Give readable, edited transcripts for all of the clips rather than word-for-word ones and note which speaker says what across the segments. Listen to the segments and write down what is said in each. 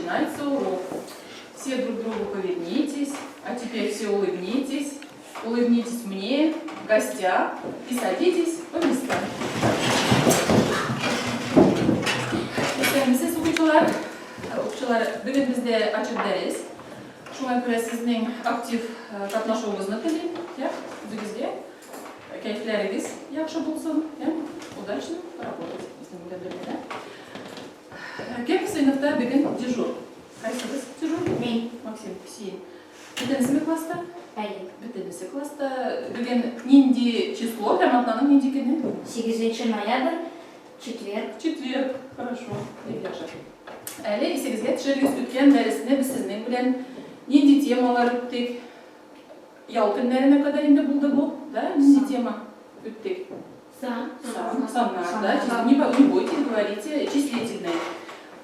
Speaker 1: Начинается урок. Все друг к другу повернитесь, а теперь все улыбнитесь. Улыбнитесь мне, гостям, и садитесь по местам. Исәнмесез, укучылар. Укучылар, бүген бездә ачык дәрес. Шуңа күрә сезнең актив э, катнашуыгызны телим. Я, үзегезгә кәефләрегез яхшы булсын. Я, удачно поработать безнең белән бергә. Да? Э, кем сыйныфта бүген дежур? Кайсыгыз дежур?
Speaker 2: Мин.
Speaker 1: Максим, син. Бөтенесеме класста?
Speaker 2: Әйе.
Speaker 1: Бөтенесе класста. Бүген нинди число һәм атнаның нинди көне?
Speaker 2: 8 ноябрь, четверг.
Speaker 1: Четверг. Хорошо. Бик яхшы. Әле исегезгә төшерегез, үткән дәресне без сезнең белән нинди темалар үттек? Ял көннәренә кадәр инде булды бу, да? Нинди тема үттек?
Speaker 2: Сан.
Speaker 1: Сан, саннар, да? Не, не бойтесь, говорите числительные.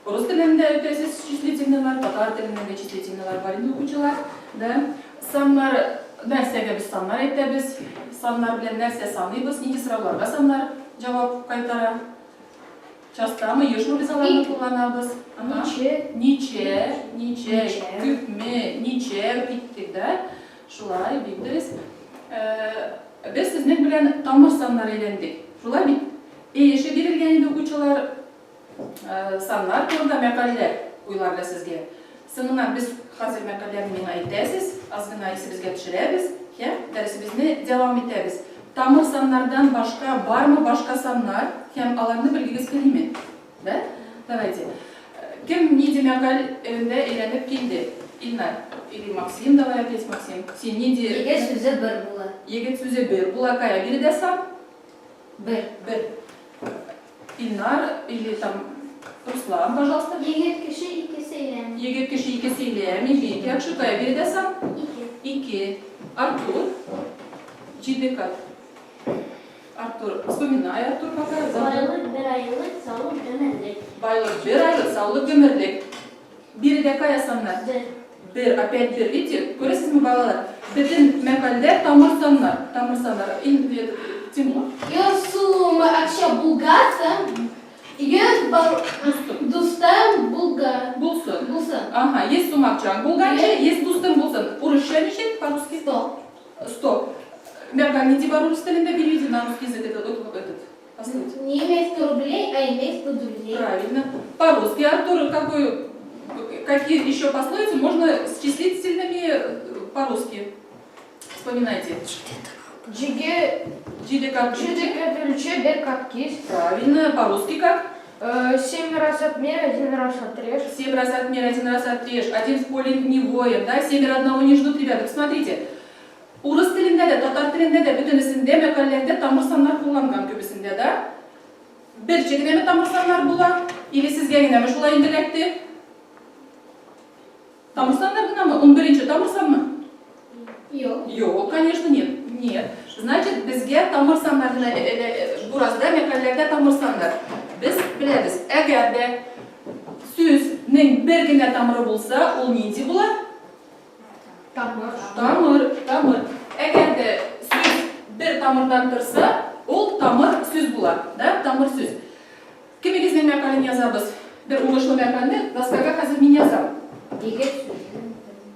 Speaker 1: Рус телендә үтәсез числительныйлар, татар телендә дә числительныйлар бар инде укучылар, да? Саннар, нәрсәгә без саннар әйтәбез? Саннар белән нәрсә саныйбыз? Нинди сорауларга саннар җавап кайтара? Частамы, ешмы без аларны кулланабыз?
Speaker 2: Ничә?
Speaker 1: Ничә, ничә, күпме, ничә киттек, да? Шулай, бик дөрес. Без сезнең белән тамыр саннар өйрәндек. Шулай бит? Өй эше бирелгән иде укучылар. Саннар турында мәкальләр уйларга сезгә. Соңыннан без хәзер мәкальләрне миңа әйтәсез, аз гына исебезгә төшерәбез һәм дәресебезне дәвам итәбез. Тамыр саннардан башка бармы башка саннар һәм аларны белгегез килиме? Да? Давайте. Кем нинди мәкаль эвендә әйләнеп килде? Илнар или Максим, давай опять Максим. Син нинди...
Speaker 2: Егет сүзе бер була.
Speaker 1: Егет сүзе бер була. Кая биредә сан?
Speaker 2: Бер.
Speaker 1: Бер. Илнар или там Руслан, пожалуйста.
Speaker 3: Егет кеше ике сөйләми.
Speaker 1: Егет кеше ике сөйләми. Бик яхшы. Кая биредә сан?
Speaker 3: Ике.
Speaker 1: Ике. Артур. Җиде кат. Артур, вспоминай, Артур, пока.
Speaker 3: Байлык бер айлык, саулык гомерлек.
Speaker 1: Байлык бер айлык, саулык гомерлек. Биредә кая саннар?
Speaker 3: Бер.
Speaker 1: Бер, опять бер. Видите, күрәсезме, балалар? Бөтен мәкальдә тамыр саннар, тамыр саннар. Инде Тимур.
Speaker 4: Йөз сум акча булгаса, 100 бал дустым булга.
Speaker 1: Булсын.
Speaker 4: Булсын.
Speaker 1: Ага, 100 сум акчаң булганчы, 100 дустың булсын. Урысча ничек, по-русски?
Speaker 4: Сто.
Speaker 1: Стоп. Мәкаль нинди бар урыс телендә? Переведи на русский язык этот, вот этот. Пословицу.
Speaker 4: Не имей 100 рублей, а имей 100 друзей.
Speaker 1: Правильно. По-русски, Артур, какую, какие еще пословицы можно с числительными по-русски? Вспоминайте.
Speaker 5: Җиге
Speaker 1: Җиде кат
Speaker 5: җиде кат үлчә, бер кат кис.
Speaker 1: Правильно. По-русски как?
Speaker 5: Семь раз отмерь, один раз отрежь.
Speaker 1: Семь раз отмерь, один раз отрежь. Один в поле не воин, да? Семеро одного не ждут, ребята. Посмотрите. Урыс телендә дә, татар телендә дә, бөтенесендә мәкальләрдә тамыр саннар кулланган күбесендә, да? Берчә генәме тамыр саннар була? Или сезгә генәме шулай инде эләкте? Тамыр саннар гынамы? Унберенче тамыр санмы?
Speaker 4: Юк.
Speaker 1: Юк, конечно, нет. Нет. Значит, безгә тамыр саннар гына буразда, мәкальләрдә тамыр саннар. Без беләбез, әгәр дә сүзнең бер генә тамыры булса, ул нинди була?
Speaker 5: Тамыр.
Speaker 1: Тамыр, тамыр. Әгәр дә сүз бер тамырдан торса, ул тамыр сүз була. Да, тамыр сүз. Кемегезнең мәкален язабыз? Бер уңышлы мәкальне доскага хәзер мин язам.
Speaker 2: Егет сүзе.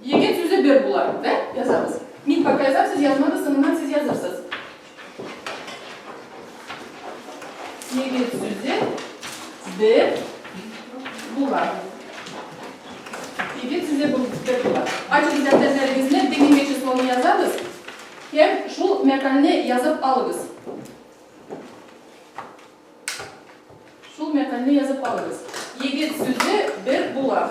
Speaker 1: Егет сүзе бер була, да? Язабыз. Мин пока язам, сез язмагыз, соңыннан сез язырсыз. Егет сүзе бер була. Егет сүзе бер була. Ачыгыз дәфтәрләрегезне, бүгенге числоны язабыз һәм шул мәкальне язып алыгыз. Шул мәкальне язып алыгыз. Егет сүзе бер була.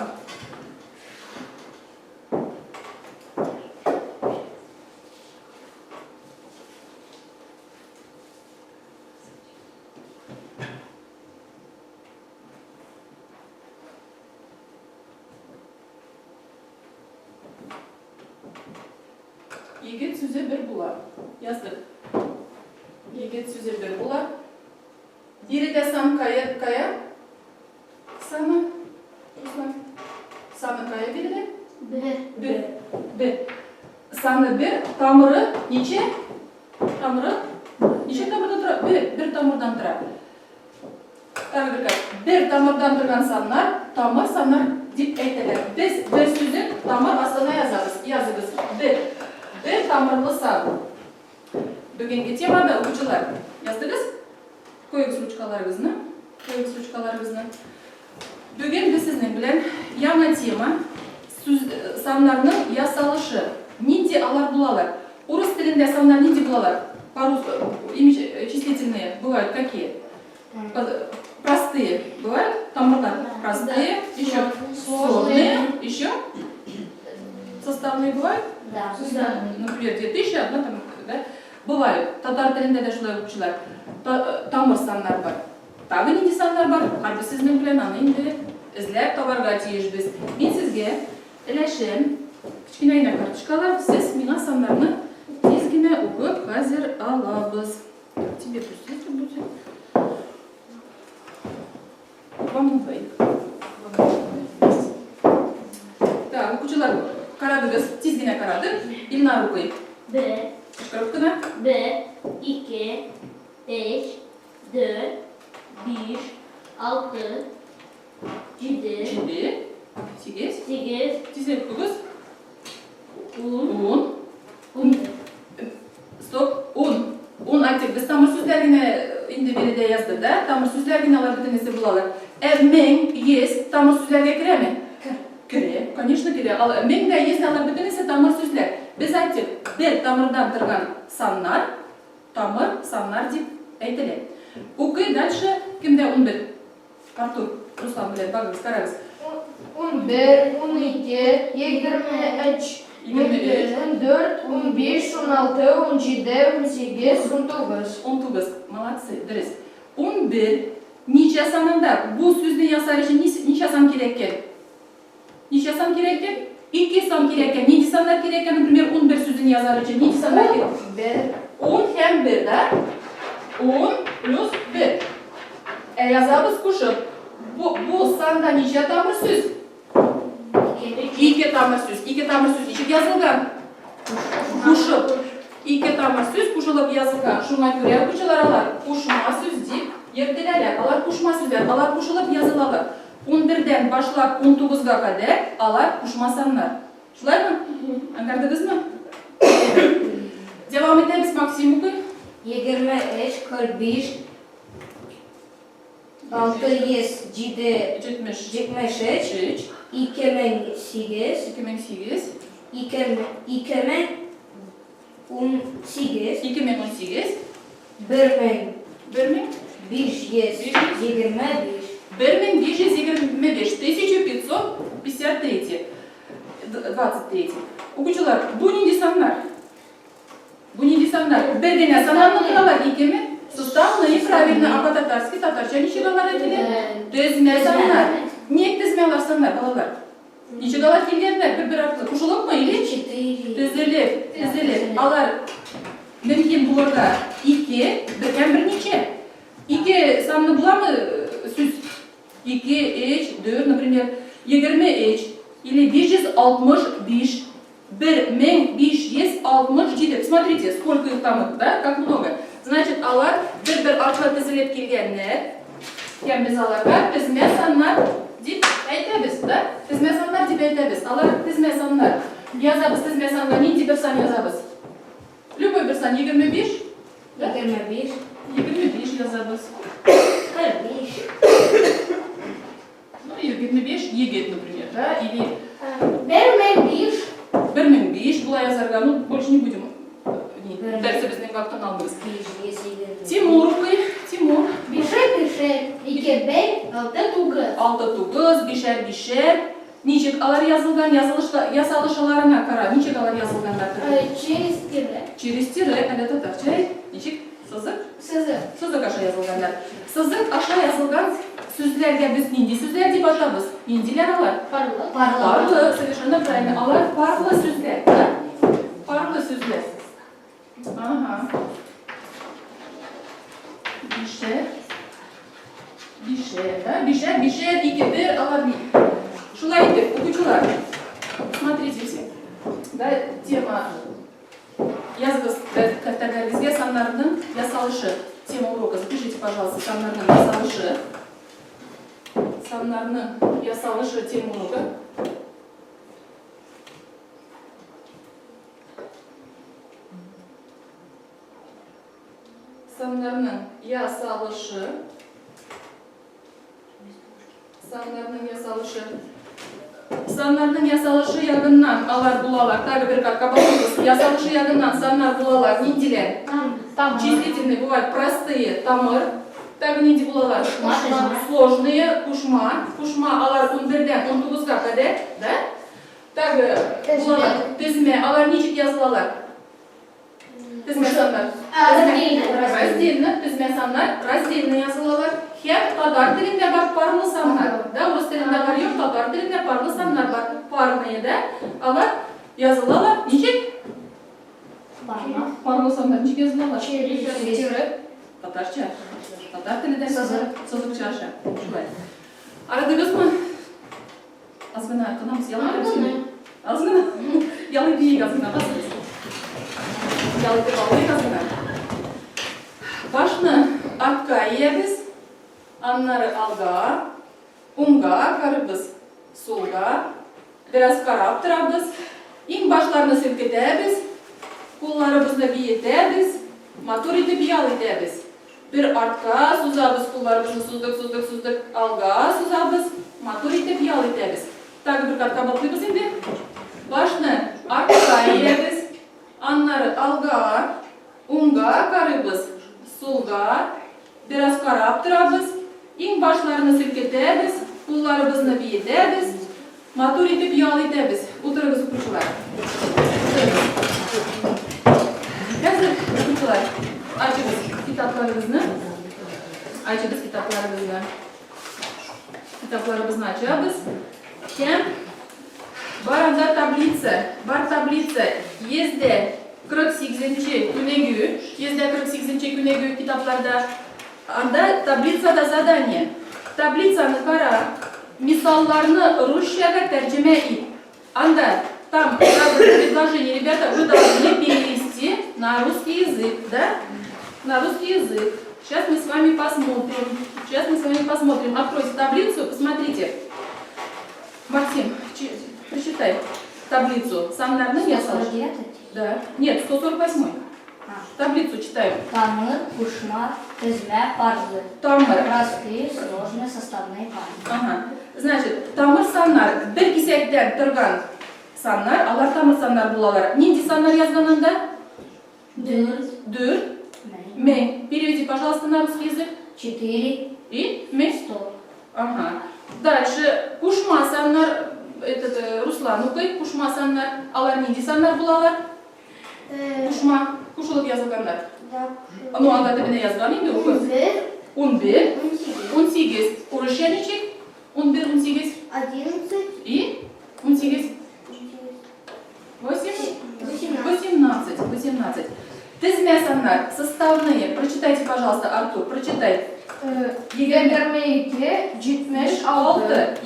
Speaker 1: Егет сүзе бер була. Яздык. Егет сүзе бер була. Биредә сан кая, кая? Саны. Руслан. Саны кая биредә?
Speaker 3: Бер.
Speaker 1: Бер. Бер. Саны бер, тамыры ничә? Тамыры ничә тамырдан тора? Бер, бер тамырдан тора. Тагы бер кат. Бер тамырдан торган саннар, тамыр саннар дип әйтәләр. Без бер сүзен тамыр астына язабыз. Языгыз. Бер. Бер тамырлы сан. Бүгенге темада, укучылар, яздыгыз? Куегыз ручкаларыгызны. Куегыз ручкаларыгызны. Бүген без сезнең белән яңа тема, сүз, саннарның ясалышы. Нинди алар булалар? Урыс телендә саннар нинди булалар? По числительные бывают какие? Простые бывают? Тамырлар простые, еще сложные, еще составные бывают?
Speaker 3: Да.
Speaker 1: Например, 2000, одна там, да? Бывают. Татар телендә дә шулай укучылар. Тамыр саннар бар. Тагы нинди саннар бар? Һәрбер сезнең белән аны инде эзләп табарга тиешбез. Мин сезгә өләшәм кечкенә генә карточкалар, сез миңа саннарны тиз генә укып хәзер алабыз. Так, тебе пусть это будет. Вам на двоих. Вам на двоих. Так, укучылар, карадыгыз, тиз генә карадык. Илнар укый.
Speaker 3: Бер,
Speaker 1: Кычкырып кына.
Speaker 3: бер, ике, өч, дүрт, биш, алты, җиде,
Speaker 1: Җиде, сигез,
Speaker 3: сигез,
Speaker 1: тизрәк укыгыз.
Speaker 3: ун,
Speaker 1: Ун.
Speaker 3: унбер.
Speaker 1: Стоп, ун. Ун әйтик, без тамыр сүзләр генә инде биредә яздык, да? Тамыр сүзләр генә алар бөтенесе булалар. Ә мең, йөз тамыр сүзләргә керәме? Керә, конечно керә. Ал, мең дә йөз дә алар бөтенесе тамыр сүзләр. Без әйттек, бер тамырдан торган саннар, тамыр саннар дип әйтелә. Укый дальше, кемдә 11? Артур, Руслан белән багыгыз, карагыз.
Speaker 5: 11, 12, 23,
Speaker 1: 23.
Speaker 5: 14, 15, 16, 17, 18, 19.
Speaker 1: 19. Молодцы, дөрес. 11. Ничә санында бу сүзне ясар өчен ничә сан кирәк икән? Ничә сан кирәк икән? Ике сан кирәк икән. Нинди саннар кирәк икән? Например, 11 сүзен язар өчен нинди саннар кирәк?
Speaker 5: 1.
Speaker 1: 10 һәм 1, да? 10 плюс 1. Ә язабыз кушып. Бу санда ничә тамыр сүз? Ике тамыр сүз. Ике тамыр сүз ничек язылган? Кушып. Ике тамыр сүз кушылып язылган. Шуңа күрә укучылар алар кушма сүз дип йөртеләләр. Алар кушма сүзләр, алар кушылып язылалар. 11-дән башлап 19-га кадәр алар кушма саннар. Шулаймы? Аңгардыгызмы? Дәвам итәбез, Максим укый.
Speaker 2: 23, 45, 607,
Speaker 1: 73,
Speaker 2: 73, 2008,
Speaker 1: 2008,
Speaker 2: 2018,
Speaker 1: 2018,
Speaker 2: 1525.
Speaker 1: 1525, 1553, 23. Укучылар, бу нинди саннар? Бу нинди саннар? Бер генә саннармы торалар, икеме? Составные, правильно, а по-татарски, татарча ничек алар әйтелә? Тезмә саннар. Ник тезмә алар саннар, балалар? Ничек алар килгәннәр бер-бер артлы? Кушылыпмы или?
Speaker 2: 4.
Speaker 1: Тезелеп, тезелеп. Алар мөмкин булырга ике, бер һәм берничә. Ике санлы буламы сүз? Ике, өч, дүрт, например, 23 или 565, 1567. Смотрите, сколько их там, да, как много. Значит, алар бер-бер артлы тезелеп килгәннәр. Һәм без аларга тезмә саннар дип әйтәбез, да? Тезмә саннар дип әйтәбез. Алар тезмә саннар. Язабыз тезмә санга нинди бер сан язабыз? Любой бер сан 25, да?
Speaker 2: 25.
Speaker 1: 25 язабыз.
Speaker 3: 45.
Speaker 1: Ну, 25 егет, например, да? Или
Speaker 4: 1005.
Speaker 1: 1005 була язарга. Ну, больше не будем. Не, дәресебезнең вакытын алмыйбыз.
Speaker 2: 520.
Speaker 1: Тимур укый. Тимур.
Speaker 4: Бишәр, бишәр, ике, бер, алты, тугыз.
Speaker 1: 6 9, бишәр, бишәр. Ничек алар язылган, язылышла, ясалышаларына кара. Ничек алар язылганнар?
Speaker 4: Через тире.
Speaker 1: Через тире, әле татарча әйт. Ничек? Сызык?
Speaker 4: Сызык.
Speaker 1: Сызык аша язылганнар. Сызык аша язылган сүзләргә без нинди сүзләр дип атабыз? Ниндиләр алар?
Speaker 4: Парлы.
Speaker 1: Парлы, совершенно правильно. Алар парлы сүзләр, да? Парлы сүзләр. Ага. Бишәр. Бишәр, да? Бишәр, бишәр, ике, бер, алар ни? Шулай итеп, укучылар, смотрите все. Да, тема Языгыз дәфтәрләрегезгә саннарның ясалышы. Тема урока. Запишите, пожалуйста, саннарның ясалышы. Саннарның ясалышы тема урока. Саннарның ясалышы. Саннарның ясалышы. Саннарның ясалышы ягыннан алар булалар. Тагы бер кат кабатлыйбыз. Ясалышы ягыннан саннар булалар. Ниндиләр?
Speaker 4: Тамыр.
Speaker 1: Числительные бывают простые, тамыр. Тагы нинди булалар? Сложные, кушма. Кушма алар 11-дән 19-га кадәр, да? Тагы булалар. Тезмә. Алар ничек язылалар? Тезмә саннар.
Speaker 4: Раздельно.
Speaker 1: Раздельно, тезмә саннар раздельно язылалар. Һәм татар телендә бар парлы саннар. Да, урыс телендә бар юк, татар телендә парлы саннар бар. Парные, да? Алар язылалар ничек? Парлы саннар ничек язылалар?
Speaker 5: Тире.
Speaker 1: Татарча. Татар телендә
Speaker 5: Сызык.
Speaker 1: Сызыкча аша. Шулай. Арыдыгызмы? Аз гына тынабыз, ял итәбез инде. Аз гына. Ял итик аз гына, басыгыз. Ял итеп алыйк аз гына. Башны артка иябез, аннары алга, уңга карыйбыз, сулга. Бераз карап торабыз. Иңбашларны селкетәбез, кулларыбызны биетәбез, матур итеп ял итәбез. Бер артка сузабыз, кулларыбызны суздык, суздык, суздык, алга сузабыз, матур итеп ял итәбез. Тагы бер кат кабатлыйбыз инде. Башны артка иябез, аннары алга, уңга карыйбыз, сулга, бераз карап торабыз, иңбашларны селкетәбез, кулларыбызны биетәбез, матур итеп ял итәбез. Утырыгыз, укучылар. Утырыгыз. Хәзер, укучылар, ачыгыз китапларыгызны. Ачыгыз китапларыгызны. Китапларыбызны ачабыз. Һәм бар анда таблица, бар таблица. 148 нче күнегү, 148 нче күнегү китапларда. Анда таблицада задание. Таблицаны кара, мисалларны русчага тәрҗемә ит. Анда там предложение, ребята, вы должны перевести на русский язык, да? На русский язык. Сейчас мы с вами посмотрим. Сейчас мы с вами посмотрим. Откройте таблицу, посмотрите. Максим, прочитай таблицу. Саннарның ясалышы.
Speaker 3: 149?
Speaker 1: Да. Нет, 148. Таблицу читаем.
Speaker 3: Тамыр, кушма, тезмә, парлы.
Speaker 1: Тамыр.
Speaker 3: Простые, сложные, составные пары.
Speaker 1: Ага. Значит, тамыр саннар бер кисәктән торган саннар, алар тамыр саннар булалар. Нинди саннар язган анда?
Speaker 3: Дүрт.
Speaker 1: Дүрт. Мең. Переведи, пожалуйста, на русский язык.
Speaker 3: Четыре.
Speaker 1: И? Мең.
Speaker 3: 100.
Speaker 1: Ага. Дальше кушма саннар, этот, Руслан укый, кушма саннар. Алар нинди саннар булалар? Кушма, кушылып язылганнар.
Speaker 4: Да.
Speaker 1: Ну, анда төбенә язган инде, укы.
Speaker 4: 11,
Speaker 1: 11,
Speaker 4: 18.
Speaker 1: 18. Урысча ничек? 11, 18
Speaker 4: 11,
Speaker 1: и 18. 8,
Speaker 4: 18.
Speaker 1: 18, 18. Тезмә саннар, составные. Прочитайте, пожалуйста, Артур, прочитай.
Speaker 5: 22, 76,
Speaker 1: 6,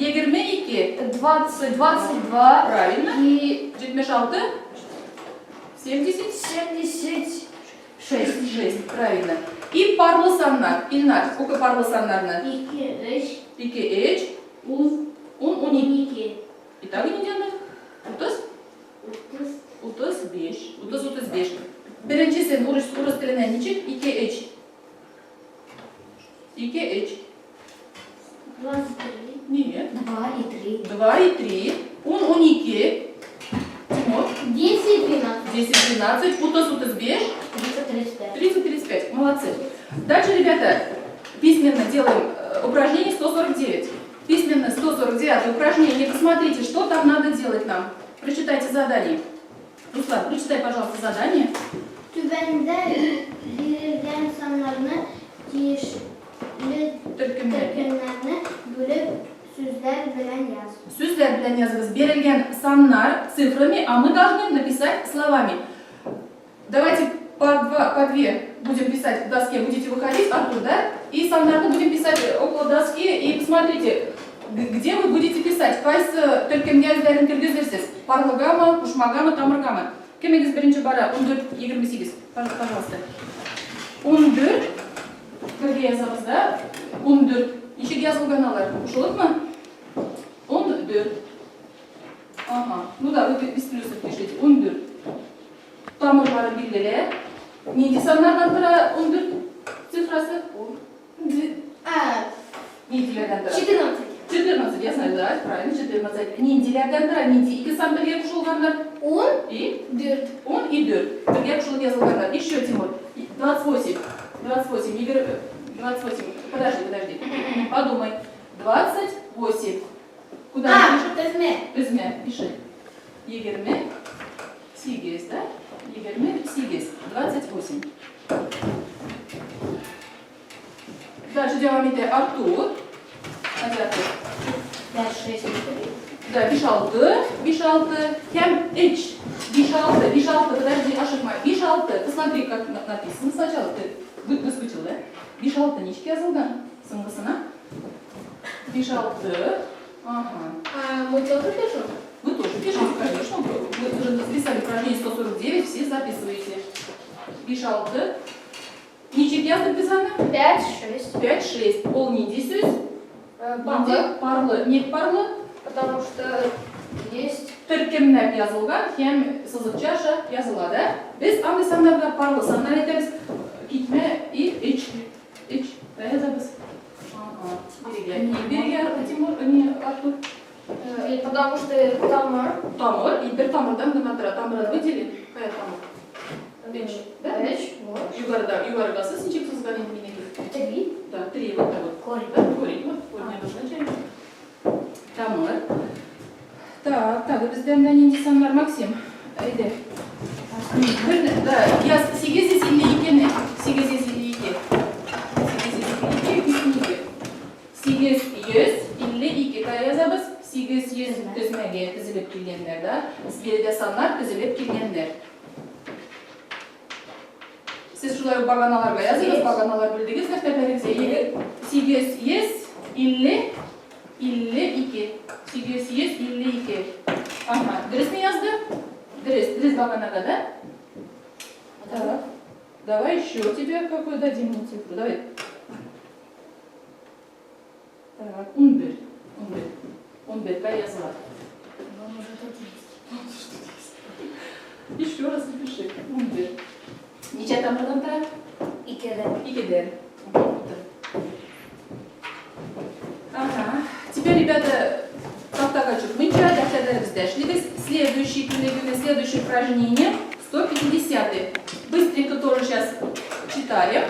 Speaker 1: 22.
Speaker 5: 20, 22
Speaker 1: Правильно.
Speaker 5: и
Speaker 1: 76, 70.
Speaker 5: 76.
Speaker 1: 6, правильно. И парлы саннар. Илнар, укы парлы саннарны.
Speaker 3: 2, 3,
Speaker 1: 2, 3,
Speaker 3: 10,
Speaker 1: 10, 12.
Speaker 3: 12.
Speaker 1: Итак, нинди анда? 30?
Speaker 3: 30.
Speaker 1: 35. 30, 35. Беренчесен урыс, урыс теленә ничек? 2, 3. 2, 3.
Speaker 3: 23.
Speaker 1: Нет.
Speaker 3: 2 и 3.
Speaker 1: 2 и 3. 10, 12. Тимур.
Speaker 4: 10, 12.
Speaker 1: 10, 12. 30, 35.
Speaker 3: 30, 35.
Speaker 1: 30, 35. Молодцы. Дальше, ребята, письменно делаем упражнение 149. Письменно 149 упражнение. Посмотрите, что там надо делать нам. Прочитайте задание. Руслан, прочитай, пожалуйста, задание.
Speaker 4: Түбәндә бирелгән саннарны тиешле
Speaker 1: Төркемнәргә.
Speaker 4: төркемнәрне бүлеп сүзләр белән яз.
Speaker 1: Сүзләр белән языгыз. Бирелгән саннар цифрами, а мы должны написать словами. Давайте по два, по две будем писать в доске. Будете выходить, Артур, да? И саннарны будем писать около доски. И посмотрите, где вы будете писать. Кайсы төркемгә үзләрен кергезерсез? Парлыгамы, кушмагамы, тамыргамы? Кемегез беренче бара? 14, 28. Пожалуйста. 14. Бергә язабыз, да? 14. Ничек язылган алар? Кушылыпмы? 14. Ага. Ну да, вы без плюсов пишите. 14. Тамырлары билгеле. Нинди саннардан тора 14 цифрасы?
Speaker 4: А,
Speaker 1: Ниндиләрдән тора?
Speaker 4: 14.
Speaker 1: 14, я знаю, да, правильно, 14. Ниндиләрдән тора? Нинди ике сан бергә кушылганнар?
Speaker 4: Ун
Speaker 1: И?
Speaker 4: дүрт.
Speaker 1: 10 и 4. Бергә кушылып язылганнар. Еще, Тимур. 28. 28. Егер... 28. Подожди, подожди. Подумай. 28. Куда
Speaker 4: А,
Speaker 1: пишешь?
Speaker 4: тезмә.
Speaker 1: Тезмә, пиши. 28, да? 28. 28. Дальше дәвам итә Артур. Hadi Артур.
Speaker 3: 5, 6, 3.
Speaker 1: Да, 5, 6, 5, 6, һәм 3. 5, 6, 5, 6, подожди, ашыкма. 5, 6, посмотри, как написано сначала. Ты выскочил, да? 5, 6 ничек язылган? Соңгысына. 5, 6, ага.
Speaker 4: А мы тоже пишем?
Speaker 1: Вы тоже пишете, конечно. Вы уже записали упражнение 149, все записываете. 5, 6. Ничек яздык без аны?
Speaker 5: 5, 6.
Speaker 1: 5, 6. Ул нинди сүз?
Speaker 5: Парлы.
Speaker 1: Парлы. Ник парлы?
Speaker 5: Потому что есть
Speaker 1: Төркемләп язылган һәм сызыкча аша языла, да? Без андый саннарга парлы саннар әйтәбез. Китмә и өч. Өч. Да, язабыз. Ага. Бирегә. Ни бирегә, Тимур, не Артур?
Speaker 5: Потому что тамыр.
Speaker 1: Тамыр. И бер тамырдан гына тора. Тамырын выдели. Кая тамыр? Өч. Да?
Speaker 5: Өч. Вот.
Speaker 1: Югарыда, югарыгасы ничек сызган инде минеке?
Speaker 3: 3.
Speaker 1: Да, три, вот так вот.
Speaker 3: Корень.
Speaker 1: Да, корень, вот, корень обозначаем. Тамыр. Так, так, бездә менә нинди саннар, Максим? Әйдә. Бер, да, яз 852-не. 852. 852 2. 852 кая язабыз? 800 тезмәгә тезелеп килгәннәр, да? Биредә саннар тезелеп килгәннәр. Сез шулай ук баганаларга языгыз, баганалар белдегез дәфтәрләрегезгә. 850 52. 852. Ага, дөресме язды? Дөрес, дөрес баганага, да? Так. Давай еще тебе какую дадим цифру. Давай. Так, 11. 11. 11 кая языла.
Speaker 3: Вам уже тут есть.
Speaker 1: Еще раз запиши. 11. Ничә тамырдан тора?
Speaker 3: Икедән.
Speaker 1: Икедән. Ага. Теперь, ребята, тактага чыкмыйча, дәфтәрләребездә эшлибез. Следующий күнегүне, следующее упражнение 150. Быстренько тоже сейчас читаем.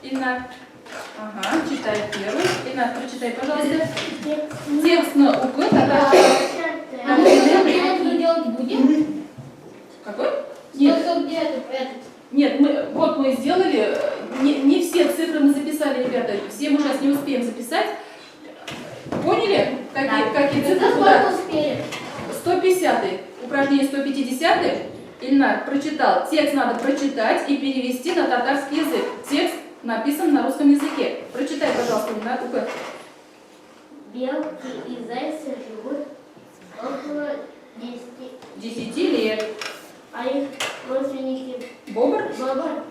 Speaker 1: Ильнар. Ага, читай первый. Ильнар, прочитай, пожалуйста. Текстны укы, тогда...
Speaker 4: А мы 149 делать будем?
Speaker 1: Какой? Нет.
Speaker 4: 149 этот.
Speaker 1: Нет, мы, вот мы сделали, не все цифры мы записали, ребята, все мы сейчас не успеем записать. Поняли, какие,
Speaker 3: Да.
Speaker 1: какие цифры
Speaker 4: За
Speaker 1: куда?
Speaker 4: сколько успели?
Speaker 1: 150, упражнение 150, Ильнар прочитал. Текст надо прочитать и перевести на татарский язык. Текст написан на русском языке. Прочитай, пожалуйста, Ильнар. Укы.
Speaker 3: Белки и зайцы живут около 10,
Speaker 1: 10 лет.
Speaker 3: а их родственники
Speaker 1: Бобр?
Speaker 3: бобр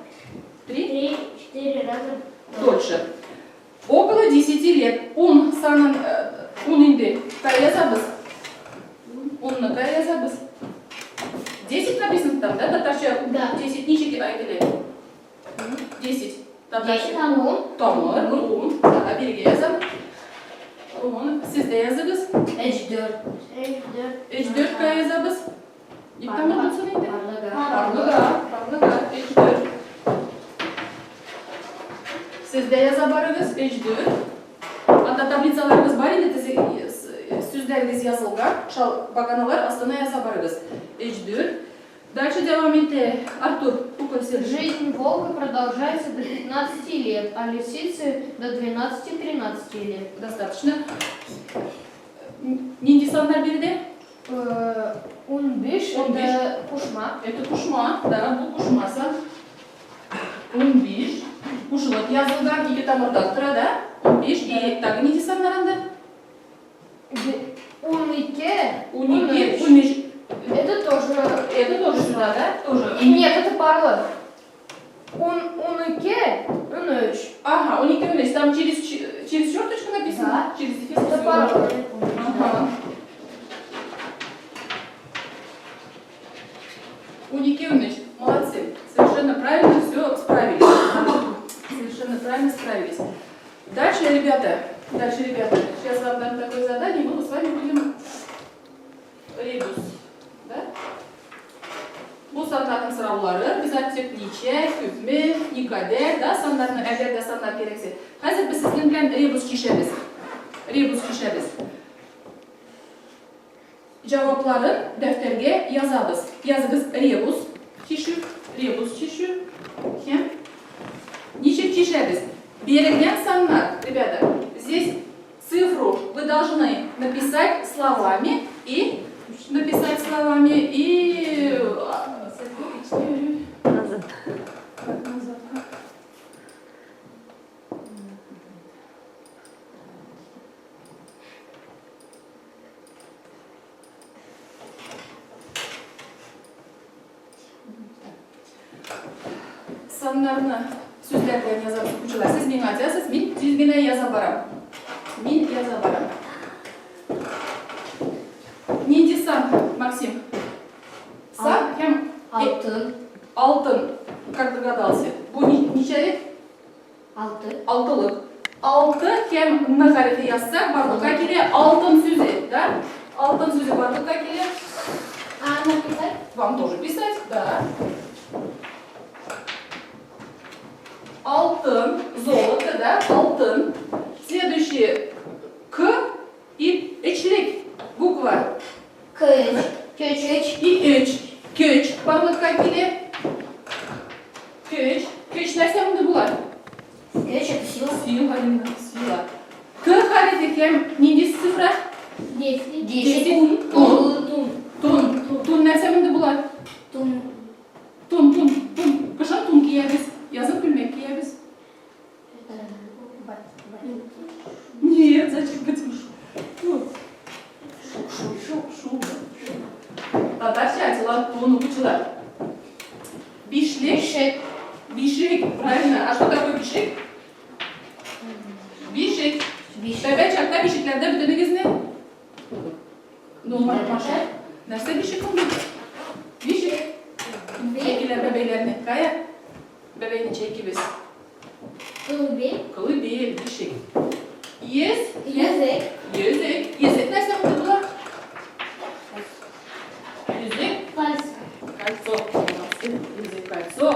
Speaker 1: 3?
Speaker 3: 3-4 раза
Speaker 1: Дольше. Около 10 лет. Ун санын, ун инде. Кая язабыз? Унны кая язабыз? 10 написано там, да, татарча?
Speaker 4: Да.
Speaker 1: 10 ничек әйтелә? 10. Татарча.
Speaker 4: Тамыр.
Speaker 1: Тамыр, ун. Да, бирегә язам. Ун. Сез дә языгыз.
Speaker 2: Өч, дүрт.
Speaker 3: 3, 4,
Speaker 1: 3 4 кая язабыз? Ник тамыр булсын инде?
Speaker 2: Парлыга.
Speaker 1: Парлыга, парлыга, 3 4. Сез дә яза барыгыз, 3 4. Анда таблицаларыгыз бар инде, сүзләрегез язылган. Шул баганалар астына яза барыгыз. 3 4. Дальше дәвам итә. Артур, укы син.
Speaker 5: Жизнь волка продолжается до 15 лет, а лисицы до 12-13 лет.
Speaker 1: Достаточно. Нинди саннар биредә?
Speaker 5: 15
Speaker 1: 15.
Speaker 5: это кушма.
Speaker 1: Это кушма, да, бу кушма сан. 15. Кушылып язылган ике тамырдан тора, да? 15 и тагы нинди саннар анда?
Speaker 5: 12.
Speaker 1: 12, 13.
Speaker 5: Это тоже...
Speaker 1: Это тоже сюда, да? Тоже.
Speaker 5: Нет, это парлы. 12, 13.
Speaker 1: Ага, 12, 13. Там через Через черточку написано?
Speaker 5: Да.
Speaker 1: Через дефис.
Speaker 5: Это
Speaker 1: всё.
Speaker 5: пароль.
Speaker 1: Ага. Унике уныч. Молодцы. Совершенно правильно все справились. Совершенно правильно справились. Дальше, ребята, дальше, ребята, сейчас вам дам такое задание, мы с вами будем ребус, да? Бу саннарның сораулары без әйттек ничә, күпме, никадәр, да, саннарны, әгәр дә саннар кирәксә. Хәзер без сезнең белән ребус чишәбез. Ребус чишәбез. Җавапларын дәфтәргә язабыз. Языгыз ребус чишү, ребус чишү һәм ничек чишәбез? Бирелгән саннар, ребята, здесь цифру вы должны написать словами и написать словами и
Speaker 6: Назад.
Speaker 1: Как назад? Как? Саннарны сүзләр белән язабыз, укучылар. Сез миңа язасыз, мин тиз генә яза барам. Мин яза барам. Нинди сан, Максим? Сан һәм
Speaker 2: Алтын.
Speaker 1: Алтын. Как догадался? Бу ничәлек?
Speaker 2: Алты.
Speaker 1: Алтылык. Алты һәм Н хәрефе язсак, барлыкка килә алтын сүзе, да? Алтын сүзе барлыкка килә.
Speaker 4: А написать?
Speaker 1: Вам тоже писать, да. Алтын, золото, да, алтын. Следующее К и өчлек буква.
Speaker 2: Көч. Көч.
Speaker 1: И өч. Көч барлыкка килә. Көч. Көч нәрсә монда була?
Speaker 2: Көч это сила.
Speaker 1: Сила, Алина, сила. К хәрефе һәм нинди цифра?
Speaker 4: 10.
Speaker 2: 10.
Speaker 1: Тун.
Speaker 2: Тун.
Speaker 1: Тун. Тун нәрсә монда була?
Speaker 2: Тун.
Speaker 1: Тун, тун, тун. Кышын тун киябез, язын күлмәк киябез. Нет, зачем потому Тун. Шу, шу, шу. Татарча айтыла тун укучылар. Бишлек.
Speaker 5: Бишек.
Speaker 1: Бишек, правильно. А что такое бишек? Бишек.
Speaker 2: Биш.
Speaker 1: Бәбәй чакта бишекләрдә бөтенегезне. Ну, Маша, нәрсә бишек ул? Бишек. Чәйкиләр бәбәйләрне. Кая? Бәбәйне чәйкибез.
Speaker 4: Колыбель.
Speaker 1: Колыбель, бишек. Йөз.
Speaker 4: Язык.
Speaker 1: Йөзек. Йөзек нәрсә монда була? Йөзек.
Speaker 4: Пальцы.
Speaker 1: Кольцо. Молодцы. Йөзек, кольцо.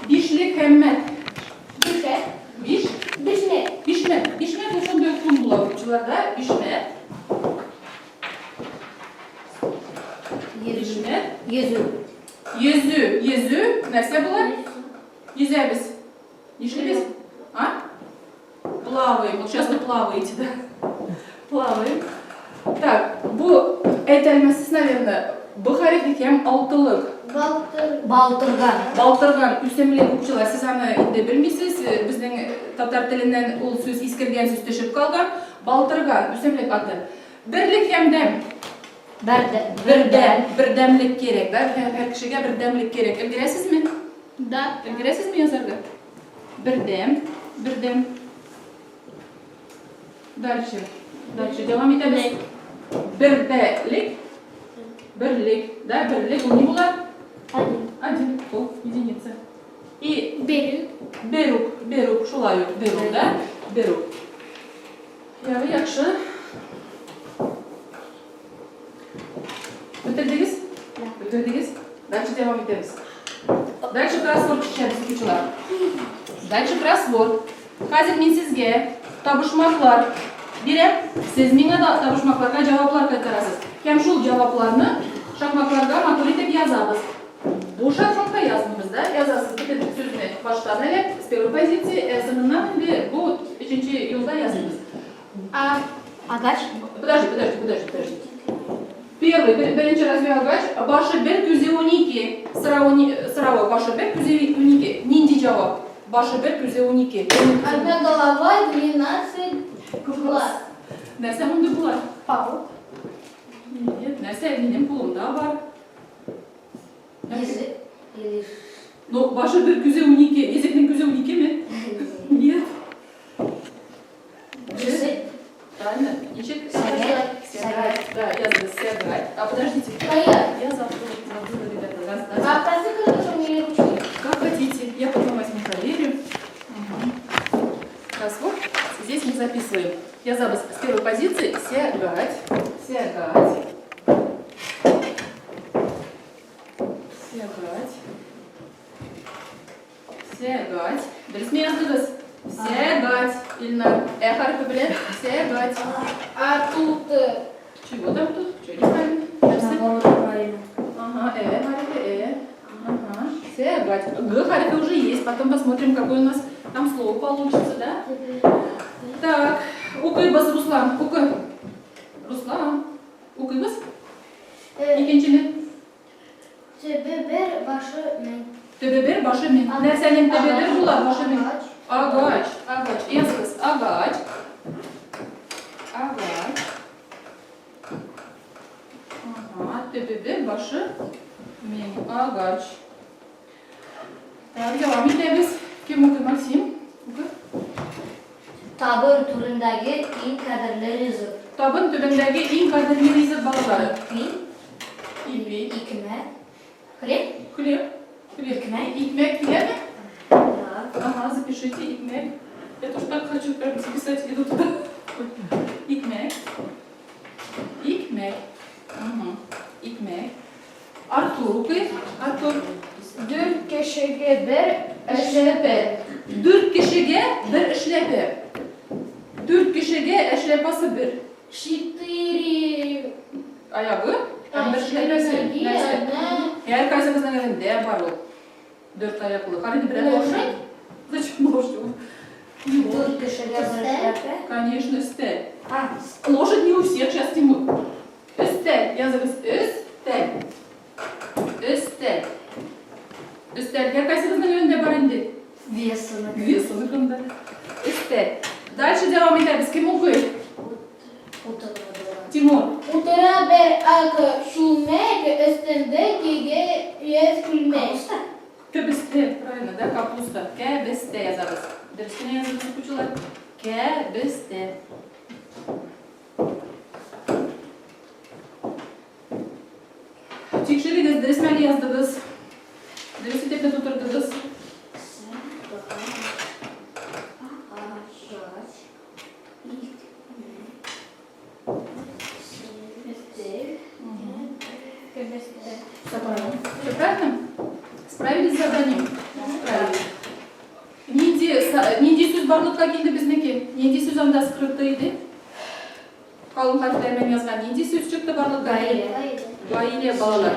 Speaker 1: Бишлек һәм мәт.
Speaker 4: Бишек.
Speaker 1: Биш.
Speaker 4: Бишмәт.
Speaker 1: Бишмәт. Бишмәт ул шундый ук тун була укучыларда. Бишмәт.
Speaker 2: Йөзү.
Speaker 1: Бишмәт.
Speaker 2: Йөзү.
Speaker 1: Йөзү. Йөзү нәрсә була? Йөзәбез. Нишлибез? А? Плаваем. Вот сейчас вы плаваете, да? Плаваем. Так, бу әйтә алмассыз, наверное. Б хәрефе һәм алтылык.
Speaker 4: Балтыр.
Speaker 2: Балтырган.
Speaker 1: Балтырган үсемлек укучылар, сез аны инде белмисез. Безнең татар теленнән ул сүз искергән сүз төшеп калган. Балтырган үсемлек аты. Берлек һәм дәм.
Speaker 2: Бердә.
Speaker 1: Бердәм, бердәмлек кирәк, да? Һәр кешегә бердәмлек кирәк. Өлгерәсезме?
Speaker 4: Да.
Speaker 1: Өлгерәсезме язарга? Бердәм, бердәм. Дальше. Дальше дәвам итәбез. Бердәлек. Берлек, да, берлек ул ни була?
Speaker 3: Один.
Speaker 1: Один, пол, единица. И
Speaker 4: Берүк.
Speaker 1: берүк, берүк, шулай ук, берүк, да? Берүк. Ярый, яхшы. Бетердегез? Бетердегез? Дальше дәвам итәбез. Дальше кроссворд чишәбез, укучылар. Дальше кроссворд. Хәзер мин сезгә табышмаклар бирәм. Сез миңа да табышмакларга җаваплар кайтарасыз. Һәм шул җавапларны шакмакларга матур итеп язабыз. Бу шакмакка язмыйбыз да, язасыз бөтен сүзне баштан әле, с первой позиции, ә соңыннан инде бу өченче юлда язмыйбыз.
Speaker 4: А.
Speaker 2: Агач.
Speaker 1: Подожди, подожди, подожди, подожди. Первый, беренче разве агач, башы бер, күзе 12. Соравы башы бер, күзе 12. Нинди җавап? Башы бер, күзе 12.
Speaker 4: Одна голова, 12 глаз.
Speaker 1: Нәрсә монда була?
Speaker 4: Паук.
Speaker 1: Нет, нәрсә минем кулымда бар.
Speaker 2: Йөзек. Или
Speaker 1: Ну, башы бер, күзе 12. Йөзекнең күзе 12 ме? Нет. записываем. Язабыз с первой позиции сәгать, сәгать, сәгать, сәгать. Дөресме яздыгыз? Сәгать. Илнар, ә хәрефе белән сәгать.
Speaker 4: А тут
Speaker 1: Чего там тут? Чего неправильно? Нәрсә?
Speaker 2: Наоборот, правильно.
Speaker 1: Ага, хәрефе, Ага, сәгать. Г хәрефе уже есть. Потом посмотрим, какое у нас там слово получится, да? Так, укыйбыз, Руслан, укы. Руслан, укыйбыз? Икенчене.
Speaker 3: Төбе бер, башы мең.
Speaker 1: Төбе бер, башы мең. Нәрсәнең төбе бер була, башы мең? Агач, агач. Языгыз, агач. Агач. Ага, төбе бер, башы мең. Агач. Так, дәвам итәбез. Кем укый, Максим? Укы.
Speaker 2: Табын түрендәге иң кадерле ризык.
Speaker 1: Табын төбендәге иң кадерле ризык балалары.
Speaker 2: Ипи.
Speaker 1: Ипи.
Speaker 2: Икмәк. Хлеб?
Speaker 1: Хлеб. Хлеб.
Speaker 2: Икмәк.
Speaker 1: Икмәк киләме?
Speaker 2: Да.
Speaker 1: Ага, запишите икмәк. Я тоже так хочу прям записать, иду туда. Икмәк. Икмәк. Угу. Икмәк. Артур укый. Артур.
Speaker 5: Дүрт кешегә бер эшләпә.
Speaker 1: Дүрт кешегә бер эшләпә. Дүрт кешегә эшләпәсе бер.
Speaker 4: Четыре.
Speaker 1: Аягы?
Speaker 4: А,
Speaker 1: Бер
Speaker 4: четыре
Speaker 1: эшләпәсе.
Speaker 4: ноги,
Speaker 1: Нәрсә?
Speaker 4: одна.
Speaker 1: Һәр кайсыбызның өендә бар ул. Дүрт аяклы. Карыйды берәр
Speaker 4: Лошадь?
Speaker 1: Зачем лошадь? Не лошадь.
Speaker 2: Дүрт кешегә бер эшләпә.
Speaker 1: Конечно, өстәл.
Speaker 2: А,
Speaker 1: Лошадь не у всех сейчас, Тимур. Өстәл. Языгыз. Өстәл. Өстәл. Өстәл. Һәр кайсыбызның өендә бар инде.
Speaker 2: Весаны.
Speaker 1: Весаныкында. Өстәл. Дальше дәвам итәбез. Кем укый?
Speaker 2: Утырды.
Speaker 1: Тимур.
Speaker 4: Утыра бер ак чүлмәк өстендә кигә йөз күлмәк.
Speaker 2: Капуста?
Speaker 1: Кәбестә, правильно, да? Капуста. Кәбестә язабыз. Дөрес кенә язабыз, укучылар. Кәбестә. Тикшерегез, дөресме әле яздыгыз? Дөрес итеп тутырдыгыз?
Speaker 3: Агач. Икмәк.
Speaker 4: Өстәл. Кәбестә.
Speaker 1: Все правильно. Все правильно? Справились с заданием? Справились. Нинди, нинди сүз барлыкка килде безнеке? Нинди сүз анда скрытый иде? Калын хәрефләр белән язган нинди сүз чыкты барлыкка?
Speaker 2: Гаилә.
Speaker 1: Гаилә балалар.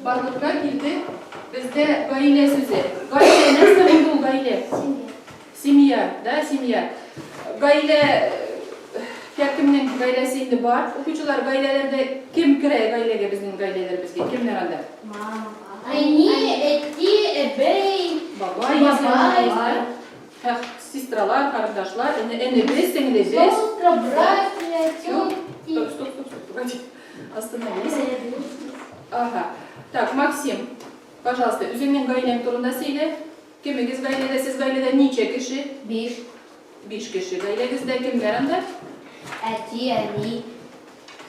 Speaker 1: Барлыкка килде бездә гаилә сүзе. Гаилә нәрсә булды ул гаилә? Семья, да, семья. Гаилә һәркемнең гаиләсе инде бар. Укучылар, гаиләләрдә кем керә гаиләгә безнең гаиләләребезгә? Кемнәр анда?
Speaker 3: Мама.
Speaker 4: Әни, әти, әбәй.
Speaker 1: Бабай,
Speaker 4: Бабай.
Speaker 1: бабай. Сестралар, кардашлар, энебез, сеңлебез.
Speaker 4: Сестра, братья,
Speaker 1: Всё.
Speaker 4: тети.
Speaker 1: Стоп, стоп, стоп, стоп, погоди. Остановись. Ага. Так, Максим, пожалуйста, үзеңнең гаиләң турында сөйлә. Кемегез гаиләдә? Сез гаиләдә ничә кеше?
Speaker 2: Биш.
Speaker 1: Биш кеше. Гаиләгездә кемнәр анда?
Speaker 2: Әти, әни,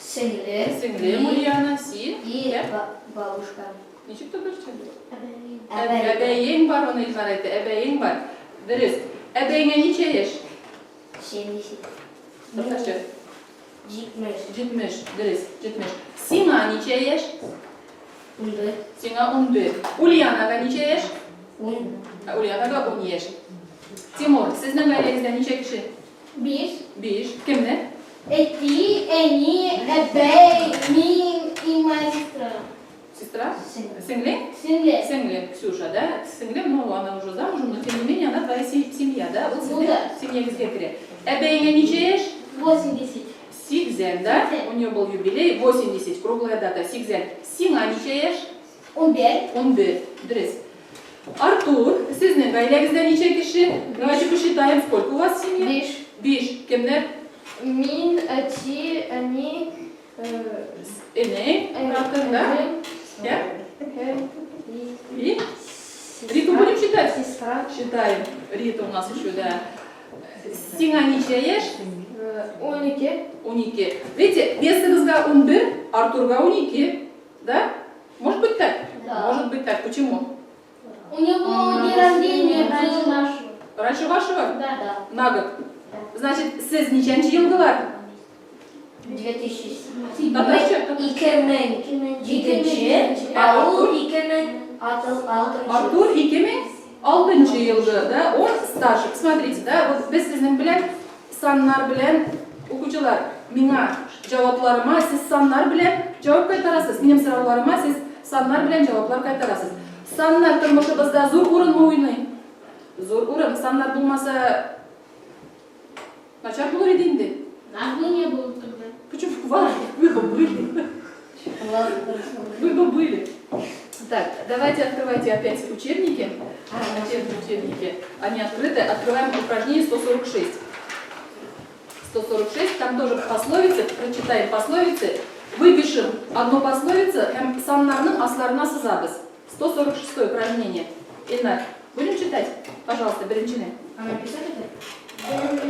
Speaker 2: сеңле.
Speaker 1: Сеңлем Ульяна, син.
Speaker 2: И
Speaker 1: Кем?
Speaker 2: бабушка.
Speaker 1: Ничек татарча?
Speaker 2: Әбәй.
Speaker 1: Әбәең бар, аны Илнар әйтте. Әбәең бар. Дөрес. Әбәеңә ничә яшь?
Speaker 2: 70.
Speaker 1: Татарча.
Speaker 2: 70.
Speaker 1: 70. Дөрес, 70. Сиңа ничә яшь?
Speaker 2: 11.
Speaker 1: Сиңа 11. Ульянага ничә яшь?
Speaker 2: 10.
Speaker 1: Ә, Ульянага 10 яшь. Тимур, сезнең гаиләгездә ничә кеше?
Speaker 4: Биш.
Speaker 1: 5. Кемнәр?
Speaker 4: Әти, әни, әбәй, мин и моя сестра.
Speaker 1: Сестра?
Speaker 2: Сеңле.
Speaker 1: Сеңлең?
Speaker 4: Сеңле.
Speaker 1: Сеңлем Ксюша, да? Сеңлем, ну, она уже замужем, но тем не менее она твоя семья, да? Ул
Speaker 4: Ну
Speaker 1: сезнең
Speaker 4: да.
Speaker 1: семьягызга керә. Әбәеңә ничә яшь?
Speaker 4: 80.
Speaker 1: Сигзән, да?
Speaker 4: Сигзән.
Speaker 1: У нее был юбилей, 80, круглая дата, сигзән. Сиңа ничә яшь?
Speaker 4: 11.
Speaker 1: 11. Дөрес. Артур, сезнең гаиләгездә ничә кеше? Давайте посчитаем, сколько у вас в семье?
Speaker 5: Биш.
Speaker 1: Биш. Кемнәр?
Speaker 5: Мин, әти, әни,
Speaker 1: Энең, братың, да? Я?
Speaker 5: һәм
Speaker 1: И? Риту будем считать?
Speaker 5: сестра.
Speaker 1: Считаем. Рита у нас еще, да. Сиңа ничә яшь?
Speaker 5: 12.
Speaker 1: 12. Видите, Бесыгызга 11, Артурга 12. Да? Может быть так?
Speaker 4: Да.
Speaker 1: Может быть так. Почему?
Speaker 4: У него день рождения
Speaker 3: Раньше
Speaker 4: был.
Speaker 3: нашего.
Speaker 1: Раньше вашего?
Speaker 4: Да.
Speaker 1: На год. Значит, сез ничәнче елгылар?
Speaker 2: 2007.
Speaker 1: Татарча?
Speaker 2: 2007, ә ул 2006.
Speaker 1: Артур 2006 елгы, да, он старше. Смотрите, да, вот без сезнең белән саннар белән укучылар, миңа җавапларыма сез саннар белән җавап кайтарасыз. Минем сорауларыма сез саннар белән җаваплар кайтарасыз. Саннар тормышыбызда зур урынмы уйный? Зур урын. Саннар булмаса начар булыр иде инде.
Speaker 4: Нас бы не было тогда.
Speaker 1: Почему? Вы бы были. Вы бы были. Так, давайте открывайте опять учебники. Опять учебники. Они открыты. Открываем упражнение 146. 146, там тоже пословицы. Прочитаем пословицы. Выпишем одну пословицу. Һәм саннарның асларына сызабыз. 146 упражнение. Ильнар, будем читать? Пожалуйста, беренчене.
Speaker 3: А написать это?